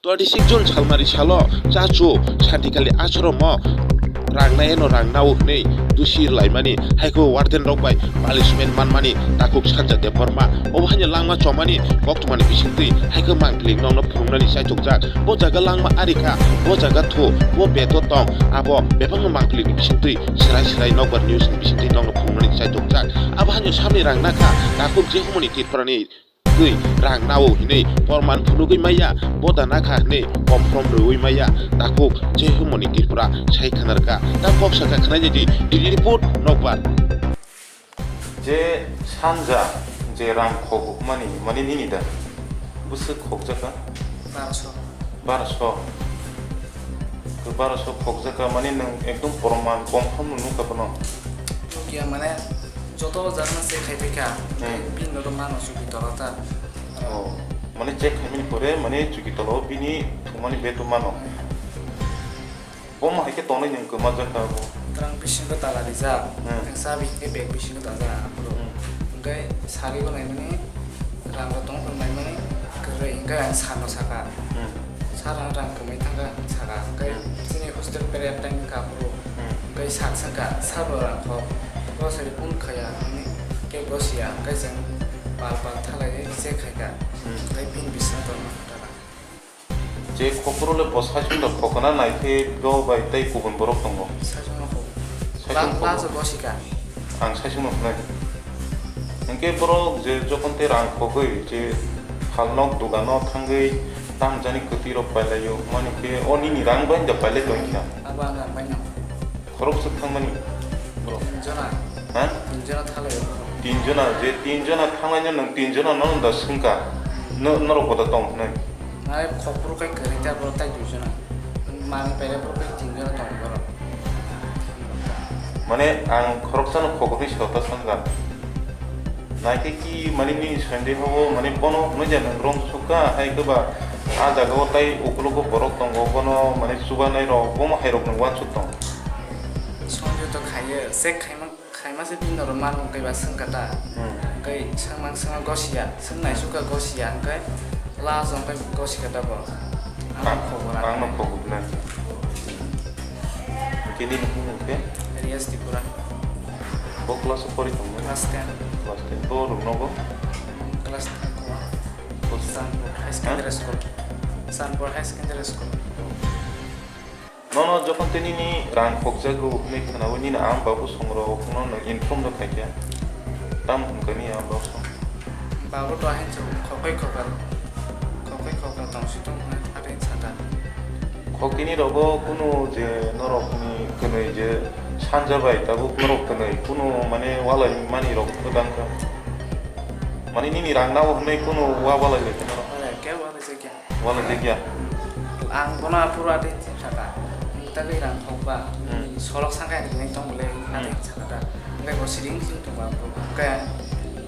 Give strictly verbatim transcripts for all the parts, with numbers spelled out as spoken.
Twenty six June salmari salo chachu santikali asromo rang nai eno rang nao hwnwi dusi rwlaimani, haikhe warden rok bai punishment manmani takhuk Sanja Debbarma. Obo haino langma chomani koktwmani bisingtwi haikhe mangpili nokno phunuknani chaitukjak. Bo jaga langma ari kha, bo jaga thu, bo beto tong, abo bebakno mangpilini bisingtwi serai serai nokbar news ni bisingtwi nokno phunuknani chaitukjak. Abo haino samni rang nakha takhuk Jehumoni Tripurani twi rang nao hinwi porman phunugwi maya, boda nakha hinwi confirm rwui maya, takhuk Jehumoni Tripura sai khanarkha. Ta kok saka khnaidi, didi report nokbar. Je sanja je rang khokmani, mani nini da? Bwswk khokjakha? Barso. Barso. Barso khokjakha, mani nwng ekdom porman confirm nukha bono? Nukya mane joto jagano check khai phaikha, hmm, bini nogo mano chuki tola ta. Oh, mane check khaimani pore mane chuki tola o bini thumani beto mano. Bomo hai khe tonwi nwng kwma jakha bo. Twrang bisingo tala rijak, hmm, nwng chabi khe bag bisingo dajak, aphuru. Hmm. Hwnkhe saribo naimani, rango tong phuru naimani kwrwi, hwnkhe ang sano saka. Hmm. Sir, ang rang kwmai thangkha, ang saka. Hwnkhe, hmm, chini hostel period time wngkha aphuru. Hmm. Hwnkhe sak swngkha, sir bo rang khok. Grocery phone khaya, hwnwi kebo siya. Hwnkhe chwng pal pal thalaiwi check khaikha. Hmm. Hwnkhe bini bisingo tongma kha. Je khokoro le bo saichung da khokona nai khe bo bai tei kubun borok tongo. Saichung no khok. Saichung la-, khok. Laso bo sika. Ang saichung no hwnai. Hwnkhe borok je jokhon tei rang khogwi je phalnok dogano thangwi tamjani kwtwi rok pailaio, mani khe o nini rang bai da pailai tongkha. Abo ang rang bai no. Khorok swk thangmani borok. Tin jona. Ha? Tin jona thalai borok. Tin jona, je tin jona thangnaino nwng tin jona no da swngkha. No, norok boda tong hwnwi. Nai khopor kai kwrwi ta borok tai dui jona. Mani pere borok kai tin jona tong borok. Mane ang khoroksano khogwi sota sangka. Naikhe ki mani ni sande hobo mane bono hwnwi ja nwng rong sukha hai khe ba a jaga o tai ukologo borok tongo bono mane chubanai rok bomo hai rok nwng wansuk tong. Sonjo to khaiye, sek khaima, khaima se bini norok mano hwnkhe ba swngkha ta. Hmm. Hwnkhe swngma swngma gosiya, swngnai sukha gosiya hwnkhe last hwnkhe gosikha ta bo. Ang, ang khobor ang no khobor na. Hwnkhe nini bumung khe? Riyas Tripura. Bo class o pori tongo? Class ten. Class ten. Bo rwng nogo? Class ten ko. Bo Sanpur High Secondary School. Sanpur High Secondary School. Nono jokhon tei nini rang khokjago hwnwi khwnawi nini ang babu songrok nono inform rw khaikha. Tamo hwnkha nini ang babu song? Babu to ahin chwng khokoi khokal, khokoi khokal tongsi tong hwnwi atwi sata. Khokini rogo kunu je norokni kwnwi je sanja bai tabuk norok kwnwi kunu mane walai mani rok kwbang kha. Mane nini rang nao hwnwi kunu wa walai lai kha norok? Walai khe walai se khe. Wala jagya. Ang bono aphuru atwi saka. Ang tagwi rang thokba. Hmm. Solok sangkhe ang rinai tong bole, hmm, atwi saka da. Hwnkhe bo siring sing thokba aphuru. Hwnkhe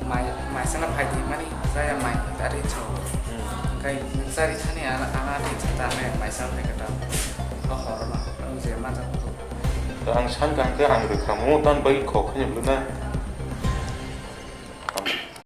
mai, mai sana phai di mani, jaya mai, atwi saka. Hmm. Hwnkhe nwng chari thani ana, ana atwi saka, hwnkhe mai sana phai khe ta. O horo no, ang je ma jak phuru. To ang sankha hwnkhe ang rwkha mo, tan bagwi khok khe bwlwkna.